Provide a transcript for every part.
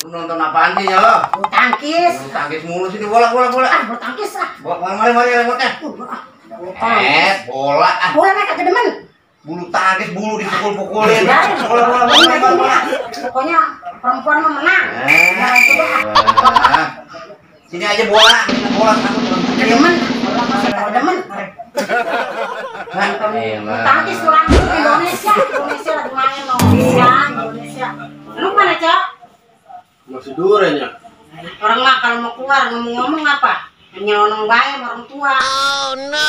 Lu nonton apaan sih ya lo? Bulu tangkis. Bulu tangkis mulu sini, bola. Bulu tangkis ah. Mari remote-nya. Bola ah. Bola mereka kedemen. Bulu tangkis, bulu dipukul-pukulin. Bola. Pokoknya perempuan mah menang. Nah, itu dah. Sini aja bola satu. Kedemen. Bola masih kedemen. Bulu tangkis tuh langsung Indonesia lagi main loh. Indonesia. Lu mana, Cok? Masih durenya. Orang mah kalau mau keluar ngomong apa? Nyelonong bae sama orang tua. Oh no.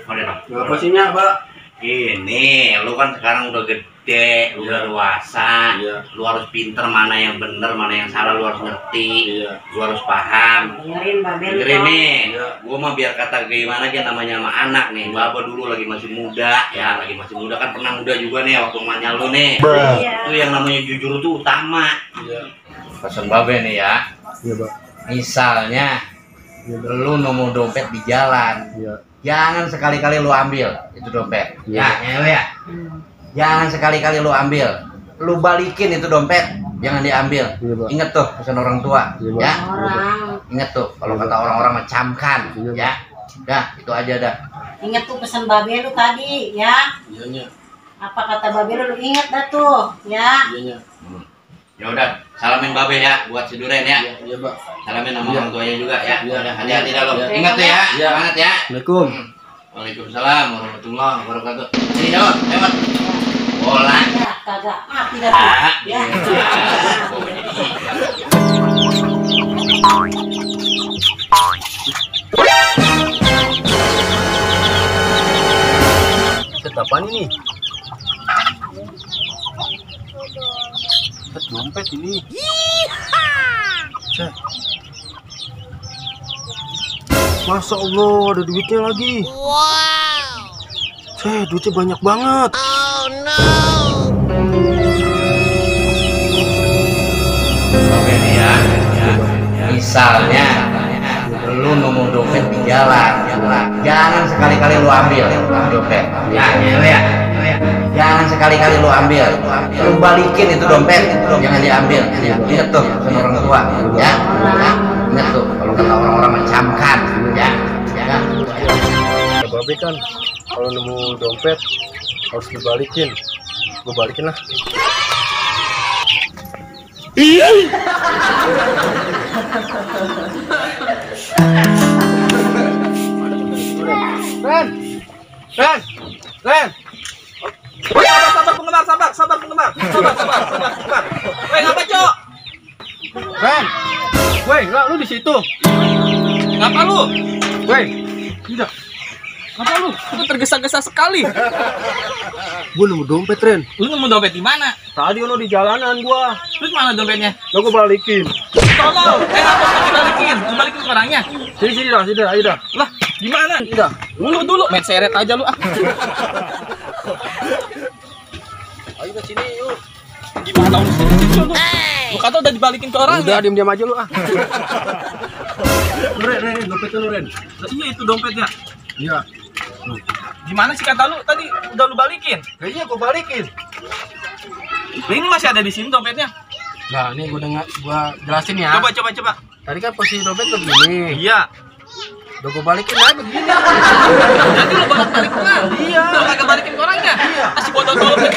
Mari. Apa sih nya, Pak? Ini, lu kan sekarang udah gede, lu udah dewasa. Iya. Lu harus pinter mana yang bener, mana yang salah, lu harus ngerti. Iya. Lu harus paham. Dengerin Babel. Dengerin nih, Iya. gua mah biar kata gimana aja namanya sama anak nih. Baba dulu lagi masih muda, ya lagi masih muda kan pernah muda juga nih waktu emaknya lu nih. Iya. Itu yang namanya jujur tuh utama. Iya. Pesan Babe nih ya. Iya, Pak. Misalnya lu nemu dompet di jalan, Iya. jangan sekali-kali lu ambil itu dompet. Iya. Ya. Jangan sekali-kali lu ambil. Lu balikin itu dompet, jangan diambil. Iya, Pak. Ingat tuh pesan orang tua, Iya, Pak. ya. Orang. Ingat tuh kalau Iya, kata Pak. orang-orang mah camkan, Iya, Pak. ya. Dah, itu aja dah. Ingat tuh pesan Babel lu tadi ya. Iya nya. Apa kata Babel lu ingat dah tuh ya. Iya nya. Ya udah, salamin Babe ya buat si Duren ya. Iya, Pak. Salamin sama Iya. orang tuanya juga ya. Iya. Udah, hati-hati dah lo. Iya. Ingat tuh ya, Iya. semangat ya. Assalamualaikum. Waalaikumsalam warahmatullahi wabarakatuh. Sini dong, lewat. Bola. Ya kagak mati dah tuh. Ah, Ya. Set apaan ini? Set dompet ini. Set. Masya Allah, ada duitnya lagi. Wow. Set, duitnya banyak banget. Oh no. Oke nih ya. Misalnya lu nemu dompet di jalan, jangan sekali-kali lu ambil dompet. Ya. Jangan sekali-kali lu ambil. Lu balikin itu dompet, jangan diambil. Ingat tuh pesan orang tua, ya. Ingat tuh kalau kata orang-orang mah camkan, ya. Ya. Ya, Babe kan kalau nemu dompet harus dibalikin. Gue balikin lah. Ren. Sabar penggemar. Weh, ngapa, Cok? Ren. Woi, lah lu di situ. Ngapa lu? Woi. Tidak. Ngapa lu? Lu tergesa-gesa sekali. Gue nemu dompet, Ren. Lu nemu dompet di mana? Tadi lo di jalanan gua. Terus mana dompetnya? Lo gue balikin. Tolong. Ngapa lu dibalikin? Dibalikin ke orangnya. Sini dah, ayo dah. Lah, gimana? Udah. Lu dulu main seret aja lu ah. Ayo ke sini yuk. Gimana lu sini lu? Lu kata udah dibalikin ke orangnya. Udah diam-diam aja lu ah. Ren, dompetnya lu, Ren. Iya itu dompetnya. Iya. Gimana sih kata lu tadi udah lu balikin? Kayaknya gue balikin. Nah, ini masih ada di sini dompetnya. Nah, ini gua jelasin ya. Coba. Tadi kan posisi dompet begini. Iya. Udah gue balikin aja begini. Jadi lu balik-balikin. Iya. Lu kagak balikin ke orangnya. Iya. Masih bodoh-bodoh.